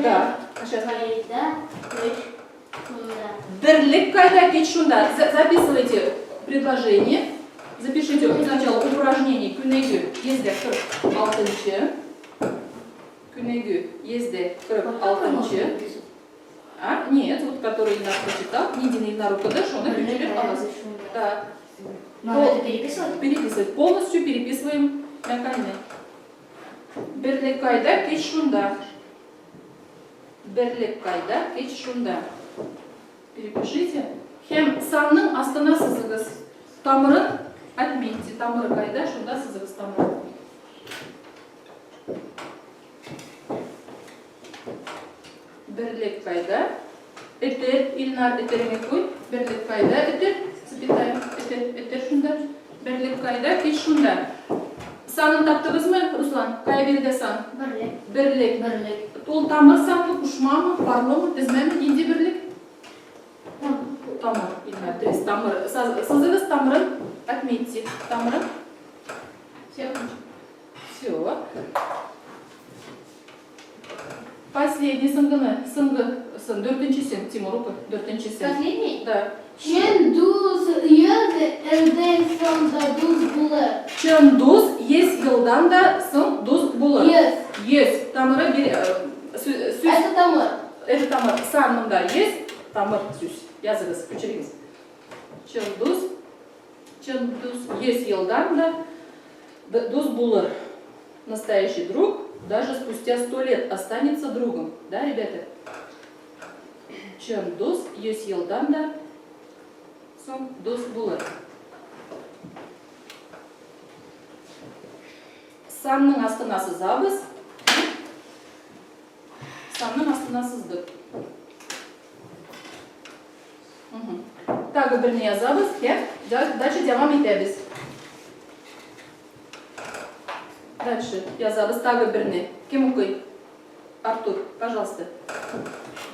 Speaker 1: Да. Сейчас.
Speaker 3: Кайда көч шунда.
Speaker 1: Берлек кайда, көч шунда. Записывайте предложение. Запишите сначала упражнение күнегү йөздә 46. Күнегү йөздә 46. А? Нет, вот который Ильнар прочитал. Ниндиен Ильнар укыды, шуны күчереп аласыз. Да.
Speaker 2: Надо это переписывать?
Speaker 1: Переписывать. Полностью переписываем мәкальне. Берлек кайда, көч шунда. Берлек кайда, көч шунда. Перепишите. Һәм санның астына сызыгыз. Тамырын отметьте. Тамыры кайда, шунда сызыгыз тамырын. Берлек кайда? Өтер, Илнар, өтереңне куй. Берлек кайда? Өтер, запятая. Өтер, өтер шунда. Берлек кайда? Көч шунда. Санын таптыгызмы, Руслан? Кая биредә сан?
Speaker 3: Берлек.
Speaker 1: Берлек.
Speaker 2: Берлек.
Speaker 1: Ул тамыр санмы, кушмамы, парлымы, тезмәме, нинди берлек? Тамыр. Илнар, дөрес, тамыр. Сызыгыз тамырын, отметьте. Тамырын.
Speaker 4: Все.
Speaker 1: Все. Последний соңгыны, соңгы, сын, дүртенчесен, Тимур, укы, дүртенчесен.
Speaker 4: Последний?
Speaker 1: Да.
Speaker 4: Чын дус йөз елдан соң да дус булыр.
Speaker 1: Чын дус йөз елдан да соң дус булыр.
Speaker 4: Йөз.
Speaker 1: Йөз. Тамыры бир, сүз.
Speaker 4: Это тамыр.
Speaker 1: Это тамыр. Сан монда йөз, тамыр сүз. Языгыз, күчерегез. Чын дус, чын дус йөз елдан да дус булыр. Настоящий друг даже спустя 100 лет останется другом. Да, ребята? Чын дус йөз елдан да соң дус булыр. Санның астына сызабыз. Санның астына сыздык. Тагы берне язабыз, һәм дальше дәвам итәбез. Дальше язабыз тагы берне. Кем укый? Артур, пожалуйста.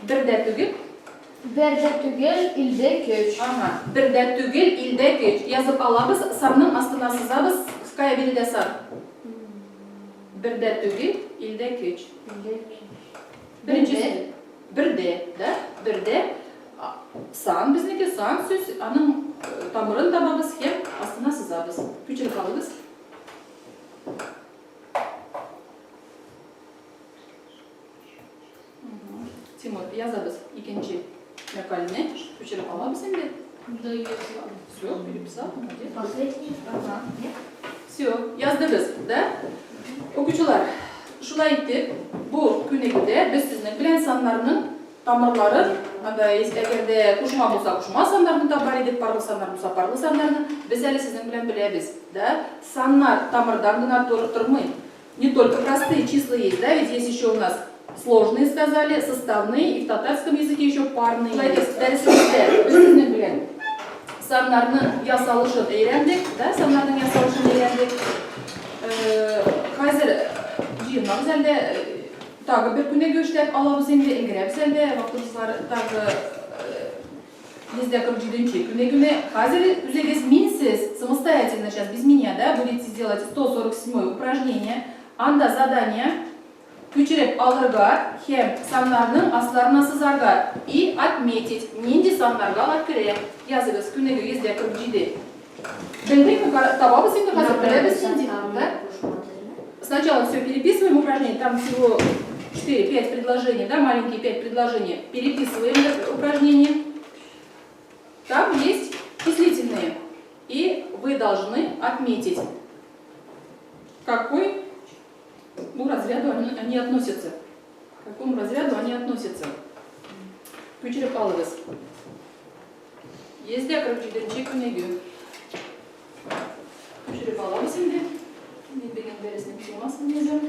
Speaker 1: Бер дә түгел.
Speaker 5: Бер дә түгел, илдә көч.
Speaker 1: Ага. Бер дә түгел, илдә көч. Язып алабыз, санның астына сызабыз. Кая биредә сан? Бер дә түгел, илдә көч.
Speaker 5: Илдә көч.
Speaker 1: Беренчесе. Бердә, да? Бердә сан безнеке, сан сүз, аның тамырын табабыз һәм астына сызабыз. Күчереп алыгыз. Тимур, язабыз икенче мәкальне. Күчереп алабыз инде.
Speaker 4: Да, я все.
Speaker 1: Все, переписал, молодец.
Speaker 2: Последний.
Speaker 1: Ага. Все, яздыгыз, да? Укучылар, шулай итеп, бу күнегүдә без сезнең белән саннарның тамырларын, анда әгәр дә кушма булса, кушма саннарны табар идек, парлы саннар булса, парлы саннарны без әле сезнең белән беләбез, да? Саннар тамырдан гына тормый. Не только простые числа есть, да, ведь есть еще у нас сложные, сказали, составные, и в татарском языке еще парные. Шулай итеп, дәресебездә без сезнең белән саннарның ясалышын өйрәндек, да, саннарның ясалышын өйрәндек. Хәзер җыенмагыз әле, тагы бер күнегү эшләп алабыз инде, өлгерәбез әле, вакытыбыз тагы 147 күнегүне. Хәзер үзегез минсез, самостоятельно сейчас, без меня, да, будете делать 147 упражнение. Анда задание күчереп алырга һәм саннарның асларына сызарга и отметить, нинди саннарга алар керә. Языгыз, күнегү 147. Белдекме? Табабыз инде хәзер, беләбез нинди, да? Сначала все переписываем упражнение, там всего 4, 5 предложений, да, маленькие 5 предложений. Переписываем это упражнение. Там есть числительные. И вы должны отметить, к какой ну, разряду они, они относятся. К какому разряду они относятся. Күчереп алыгыз. 147 күнегү. Күчереп алабыз инде. Мин бүген дәреснең темасын язам.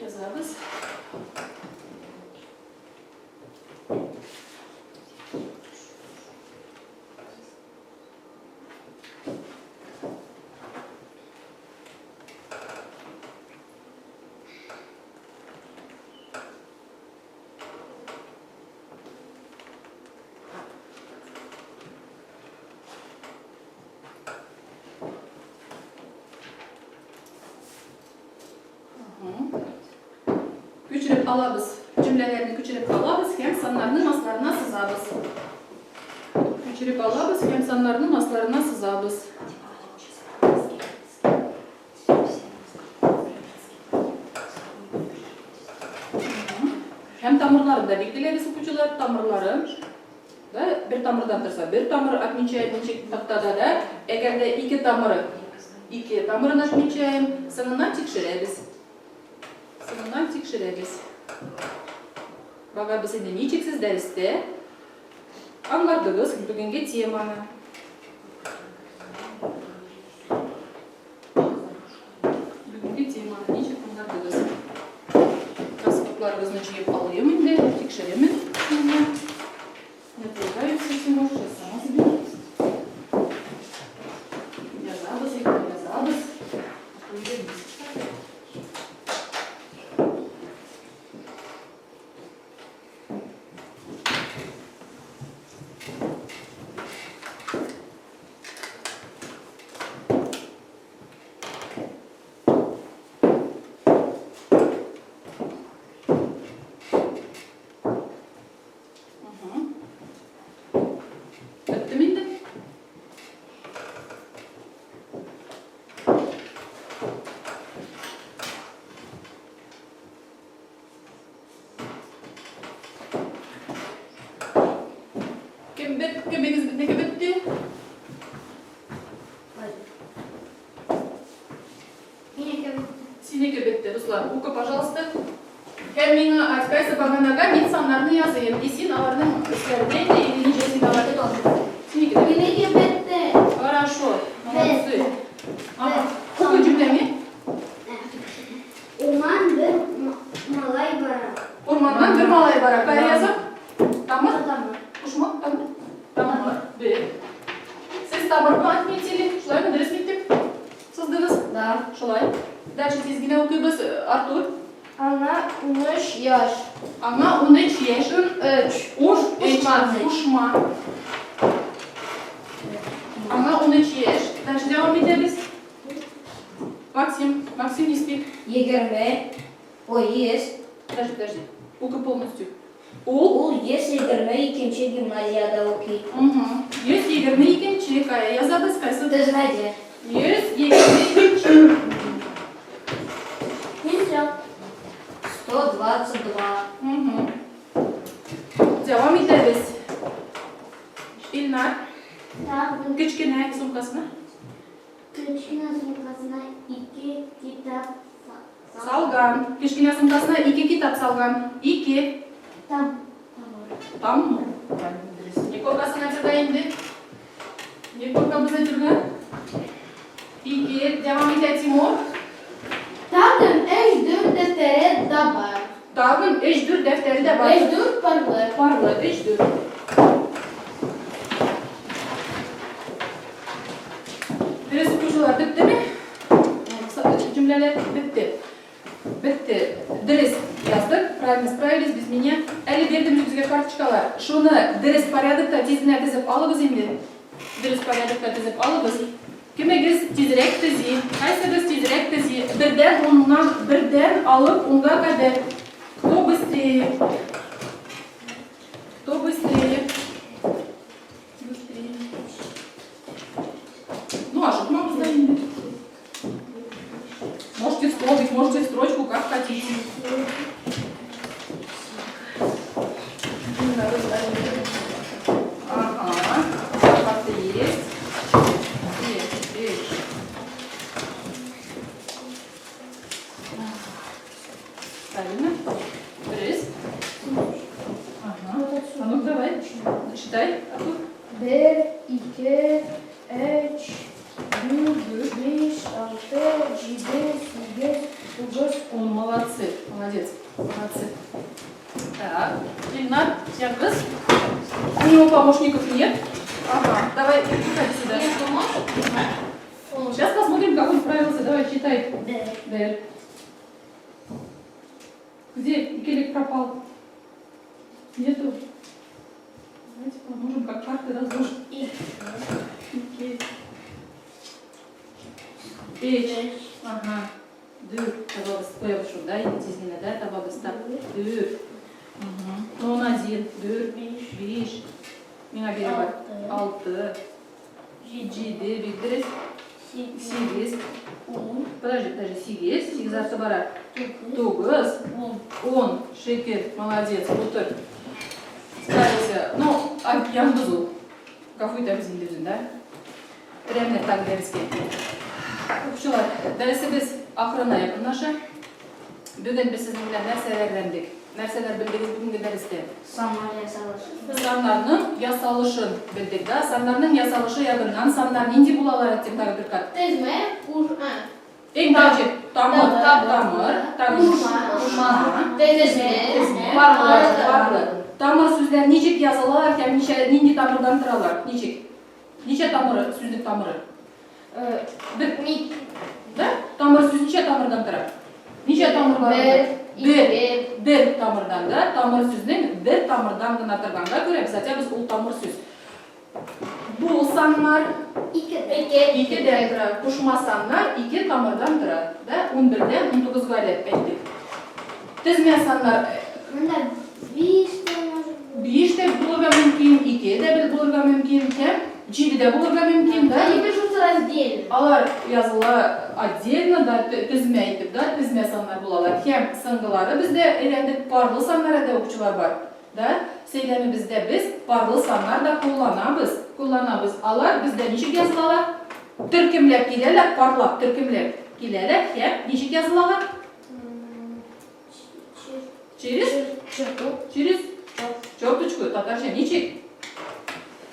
Speaker 1: Язабыз. Күчереп алабыз. Җөмләләрне күчереп алабыз һәм саннарның асларына сызабыз. Күчереп алабыз һәм саннарның асларына сызабыз. Һәм тамырларын да билгеләбез, укучылар, тамырларын. Да, бер тамырдан торса, бер тамыр отмечаем ничек тактада да. Әгәр дә ике тамыры, ике тамырын отмечаем, соңыннан тикшерәбез. Соңыннан тикшерәбез. Багабыз инде ничек сез дәрестә аңладыгыз бүгенге теманы. Бүгенге теманы ничек аңладыгыз? Конспектларыгызны җыеп алыйм инде, тикшеремен. Не отвлекаемся, Тимур, сейчас сама себе. Язабыз, язабыз. Өйрәнбез. Мгм. Беттеме инде? Кем бет, кемегез бетнеке бетте?
Speaker 3: Минеке
Speaker 1: Синеке бетте, Руслан. Укы, пожалуйста. Һәм миңа айт, кайсы баганага мин саннарны языйм. И син аларның өсләренә инде или ничә син алар? Синеке дә.
Speaker 4: Минеке бетте.
Speaker 1: Хорошо. Молодцы. Ага. Укы җөмләне.
Speaker 3: Урман бер малай бара.
Speaker 1: Урманнан бер малай бара. Кая язып? Тамыр?
Speaker 3: Тамыр.
Speaker 1: Кушма? Тамыр? Тамыр. Бер. Сез тамырны отметили. Шулаймы, дөрес итеп? Сыздыгыз?
Speaker 5: Да.
Speaker 1: Шулай. Дальше тиз генә укыйбыз. Артур.
Speaker 5: Аңа 13 яшь.
Speaker 1: Аңа 13 яшь.
Speaker 5: 3.
Speaker 1: Уш, өч.
Speaker 5: Кушма.
Speaker 1: Кушма. Аңа 13 яшь. Дальше дәвам итәбез. Максим. Максим, не спи.
Speaker 2: 20. Ой, 100.
Speaker 1: Подожди, подожди. Укы полностью. Ул.
Speaker 2: Ул 122 гимназиядә укый.
Speaker 1: Угу. 122. Кая язабыз? Кайсы?
Speaker 2: Төзмәде.
Speaker 1: 122.
Speaker 3: Ничек?
Speaker 2: 122.
Speaker 1: Угу. Дәвам итәбез. Илнар,
Speaker 3: Тагын
Speaker 1: кечкенә сумкасына
Speaker 3: кечкенә сумкасына ике китап
Speaker 1: салган. Кечкенә сумкасына ике китап салган. Ике.
Speaker 3: Там. Тамыр.
Speaker 1: Тамыр. Дөрес. Ни куркасың әйтергә инде? Ни куркабыз әйтергә? Ике. Дәвам итә Тимур.
Speaker 4: Тагын өч дүрт дәфтәре дә бар.
Speaker 1: Тагын өч дүрт дәфтәре дә бар.
Speaker 4: Өч дүрт парлы.
Speaker 1: Парлы, өч дүрт. Дөрес, укучылар, беттеме? Җөмләләр бетте. Бетте. Дөрес яздык, правильно справились без меня. Әле бирдем безгә карточкалар. Шуны дөрес порядокта тиз генә тезеп алыгыз инде. Дөрес порядокта тезеп алыгыз. Кемегез тизрәк төзи? Кайсыгыз тизрәк төзи? Бердән уннан, бердән алып унга кадәр. Кто быстрее? Кто быстрее? Быстрее. Ну, ашыкмагыз да инде. Можете в столбик, можете в строчку, как хотите. Ага, карты есть. Есть, есть. Правильно. Дөрес. Ага. А ну давай, читай, Артур.
Speaker 4: Бер, ике, өч, дүрт, биш, алты, җиде, сигез, тугыз,
Speaker 1: ун. Молодцы, молодец, молодцы. Так, Ильнар, Янгыз. У него помощников нет. Ага, давай, приходи сюда. Сейчас посмотрим, как он справился. Давай, читай.
Speaker 3: Бер.
Speaker 1: Бер. Где икелек пропал? Нету. Давайте поможем, как карты разложим. Ике. Өч. Ага. Дүрт. Табабыз. Куябыз шунда. Инде тиз генә дә табабыз. Так. Дүрт. Ну, он один. Дүрт. Биш. Миңа бирә бар. Алты. Җиде. Бик дөрес. Сигез. Подожди, подожди. Сигез. Сигез арты бара. Тугыз. Ун. Шөкер. Молодец. Утыр. Справился. Ну, яңгыз ул. Гафу итәбез инде үзен, да? Рәхмәт тагы дәрескә. Укучылар, дәресебез ахырына якынлаша. Бүген без сезнең белән нәрсәләр өйрәндек? Нәрсәләр белдегез бүгенге дәрестә?
Speaker 3: Саннар ясалышы.
Speaker 1: Саннарның ясалышын белдек, да? Саннарның ясалышы ягыннан саннар нинди булалар, әйтсәк тагы бер кат.
Speaker 4: Тезмә, кушма.
Speaker 1: Иң беренче тамыр,
Speaker 4: Тамыр.
Speaker 1: тамыр,
Speaker 4: Кушма.
Speaker 1: кушма,
Speaker 4: Тезмә,
Speaker 1: тезмә,
Speaker 4: парлы.
Speaker 1: парлы. Тамыр сүзләр ничек язылалар һәм ничә нинди тамырдан торалар? Ничек? Ничә тамыры, сүзнең тамыры? Бер, да? Тамыр сүз ничә тамырдан тора? Ничә тамыр бар?
Speaker 4: Бер,
Speaker 1: Бер.
Speaker 4: ике,
Speaker 1: Бер тамырдан да, тамыр сүзнең бер тамырдан гына торганга күрә без әйтәбез ул тамыр сүз. Бу саннар
Speaker 3: Ике.
Speaker 4: ике,
Speaker 1: икедән тора. Кушма саннар ике тамырдан тора. Да? 11-дән 19-га әле әйттек. Тезмә саннар
Speaker 3: Монда биш тә может быть.
Speaker 1: 5 тә булырга мөмкин, 2 дә булырга мөмкин, һәм 7 дә булырга мөмкин, да?
Speaker 4: Они пишутся раздельно.
Speaker 1: Алар языла отдельно, да, тезмә итеп, да, тезмә саннар булалар. Һәм соңгылары бездә әйләндек парлы саннар да укучылар бар. Да? Сөйләмебездә без парлы саннар да кулланабыз. Кулланабыз. Алар бездә ничек язылалар? Төркемләп киләләр, парлап төркемләп киләләр һәм ничек язылалар? Через
Speaker 5: Черту.
Speaker 1: через черточку татарча ничек?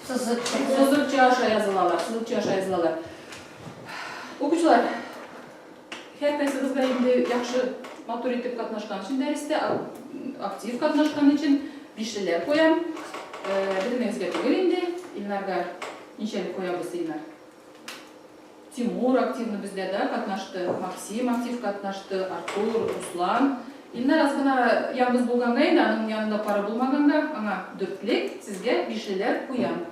Speaker 5: Сызыкча.
Speaker 1: Сызыкча аша язылалар, сызыкча аша язылалар. Укучылар, һәркайсыгызга инде яхшы матур итеп катнашкан өчен дәрестә, актив катнашкан өчен бишлеләр куям. Бөтенегезгә түгел инде, Илнарга ничәлек куябыз, Илнар? Тимур активно бездә да катнашты, Максим актив катнашты, Артур, Руслан. Илнар аз гына ялгыз булганга инде, аның янында пары булмаганга, аңа дүртлек, сезгә бишлеләр куям.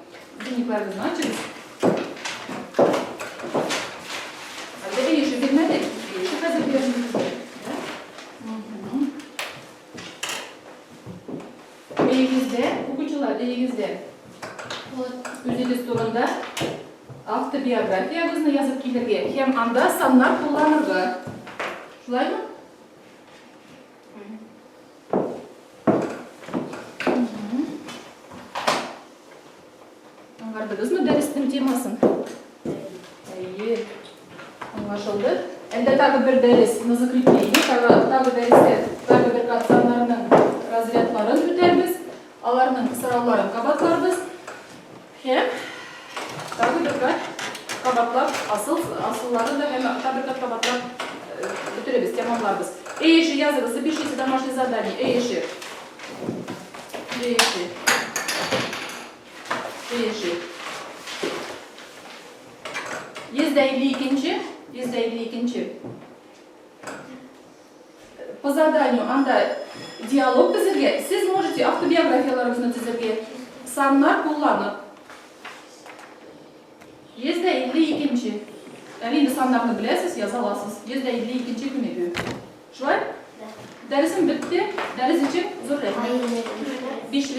Speaker 1: Дневникларыгызны ачыгыз. Әлдә өй эше бирмәдек. Өй эше хәзер бирәм сезгә. Да? Мгм. Өегездә, укучылар, өегездә үзегез турында автобиографиягезне язып килергә һәм анда саннар кулланырга. Шулаймы? Мгм. Аңлардыгызмы дәреснең темасын? Әйе. Аңлашылды. Әлдә тагы бер дәрес на закрепление, тагы, тагы дәрестә тагы бер кат саннарның разрядларын үтәрбез, аларның сорауларын кабатларбыз. Һәм тагы бер кат кабатлап, асыл, асылларын да һәм тагы бер кат кабатлап бетерәбез, тәмамларбыз. Өй эше языгыз, запишите домашнее задание. Өй эше. Өй эше. Өй эше. 152-нче, 152-нче. По заданию анда диалог төзергә, сез можете автобиографияларыгызны төзергә, саннар кулланып. 152-нче. Әле инде саннарны беләсез, яза аласыз. 152 нче күнегү. Шулай?
Speaker 3: Да.
Speaker 1: Дәресем бетте. Дәрес өчен зур рәхмәт.
Speaker 3: Ай,
Speaker 1: Бишле.